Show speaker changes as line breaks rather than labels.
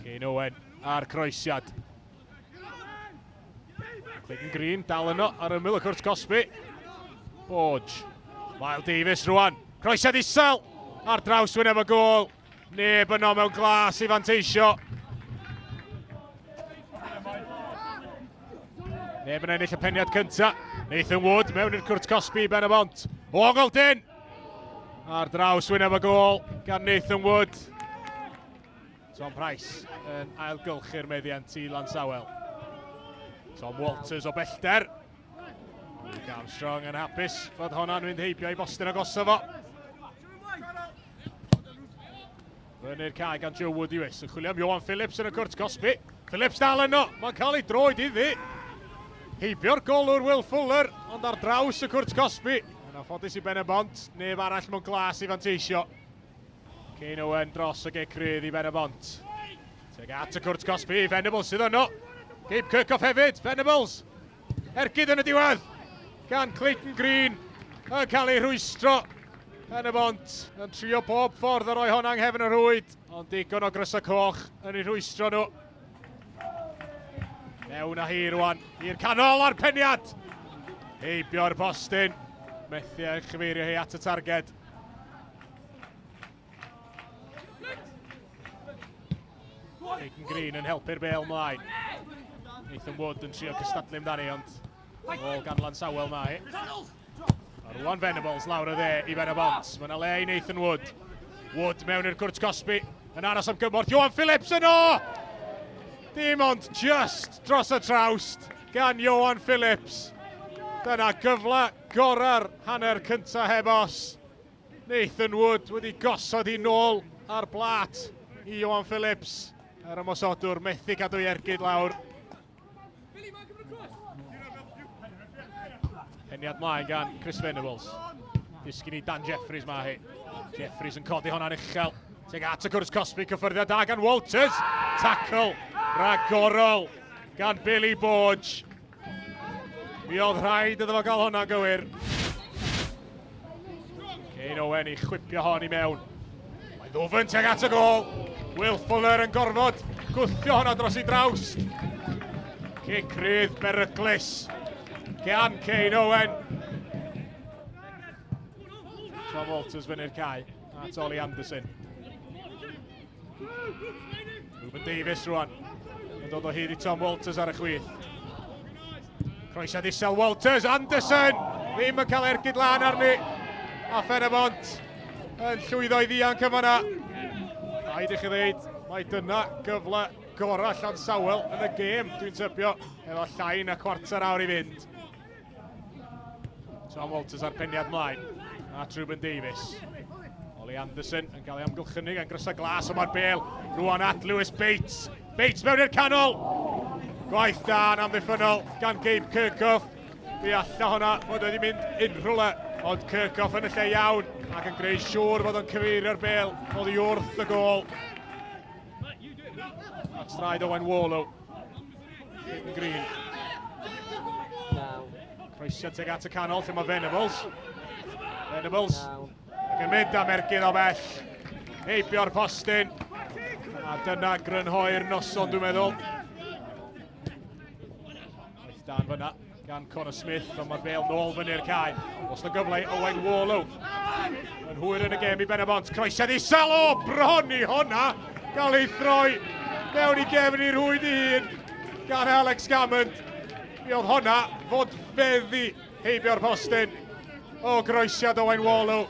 Kane Owen a'r croesiad. Clayton Green dal yno ar ymyl y cwrt cosbi. Borge. Lyle Davies rwan. Croesiad isel ar draws wyneb y gôl. Neb yno mewn glas i fanteisio. Neb yn ennill y peniad cynta. Nathan Wood mewn i'r cwrt cosbi i Ben y Bont. O ongl dyn! Ar draws wyneb y gôl gan Nathan Wood. Tom Price yn ailgylchu'r meddiant i Lansawel. Tom Walters o bellter. Luke Armstrong yn hapus fod honna'n mynd heibio i bostyn agosaf fo. Fyny'r cae gan Joe Wood Lewis yn chwilio am Johan Phillips yn y cwrt cosbi. Phillips dal yno, mae'n cael ei droed iddi. Heibio'r golwr Will Fuller, ond ar draws y cwrt cosbi. Yn anffodus i Ben y Bont, neb arall mewn glas i fanteisio. Kane Owen dros y gic rydd i Ben y Bont. Tuag at y cwrt cosbi, Venables sydd yno. Gabe Kirchhoff hefyd, Venables. Ergyd yn y diwedd gan Clayton Green yn cael ei rhwystro. Pen y Bont yn trio pob ffordd o roi honna yng nghefn y rhwyd, ond digon o grysau coch yn ei rhwystro nhw. Mewn â hi rwan i'r canol a'r peniad. Heibio'r postyn. Methu â chyfeirio hi at y targed. Clayton Green yn helpu'r bel mlaen. Nathan Wood yn trio cystadlu amdani, ond ôl gan Lansawel mae hi. A rwan Venables lawr y dde i Ben y Bont. Mae yna le i Nathan Wood. Wood mewn i'r cwrt cosbi. Yn aros am gymorth. Johan Phillips yno! Dim ond just dros y trawst gan Johan Phillips. Dyna gyfle gorau'r hanner cyntaf heb os. Nathan Wood wedi gosod hi nôl ar blat i Johan Phillips. Yr ymosodwr methu cadw ei ergyd lawr. Peniad mlaen gan Chris Venables. Disgyn i Dan Jeffries mae hi. Jeffries yn codi honna'n uchel. Teg at y cwrs cosbi, cyffyrddiad da gan Walters. Tackle ragorol gan Billy Borge. Mi oedd rhaid iddo fo gael hwnna'n gywir. Kane Owen i chwipio hon i mewn. Mae ddwfn tuag at y gol. Will Fuller yn gorfod gwthio hwnna dros i draws. Cic rydd beryglus gan Kane Owen. Tom Walters fyny'r cae at Ollie Anderson. Ruben Davies rwan. Yn dod o hyd i Tom Walters ar y chwith. Croesiad isel Walters, Anderson! Ddim yn cael ergyd lan arni. A Phen-y-bont yn llwyddo i ddianc yn fanna. Rhaid i chi ddeud, mae dyna gyfle gorau Llansawel yn y gêm, dwi'n tybio, efo llai na cwarter awr i fynd. Tom Walters ar peniad mlaen at Ruben Davies. Ollie Anderson yn cael ei amgylchynu gan grysau glas, ond mae'r bel rwan at Lewis Bates. Bates mewn i'r canol! Gwaith da yn amddiffynnol gan Gabe Kirchhoff. Mi alla hwnna fod wedi mynd unrhyw le, ond Kirchhoff yn y lle iawn ac yn gwneud siŵr fod o'n cyfeirio'r bel oddi wrth y gôl. At straed Owen Warlow. Clayton Green. Croesiad tuag at y canol lle mae Venables. Venables. Ac yn mynd am ergyd o bell. Heibio'r postyn. A dyna grynhoi'r noson, dwi'n meddwl. Waith dan fyna gan Connor Smith, ond mae'r bel nôl fyny'r cae. Os na gyfle i Owen Warlow. Yn hwyr yn y gêm i Ben y Bont. Croesiad isel o bron i honna. Gael ei throi mewn i gefn i'r rhwyd i hun gan Alex Gammond. Mi oedd honna fod feddi heibio'r postyn o groesiad Owen Warlow.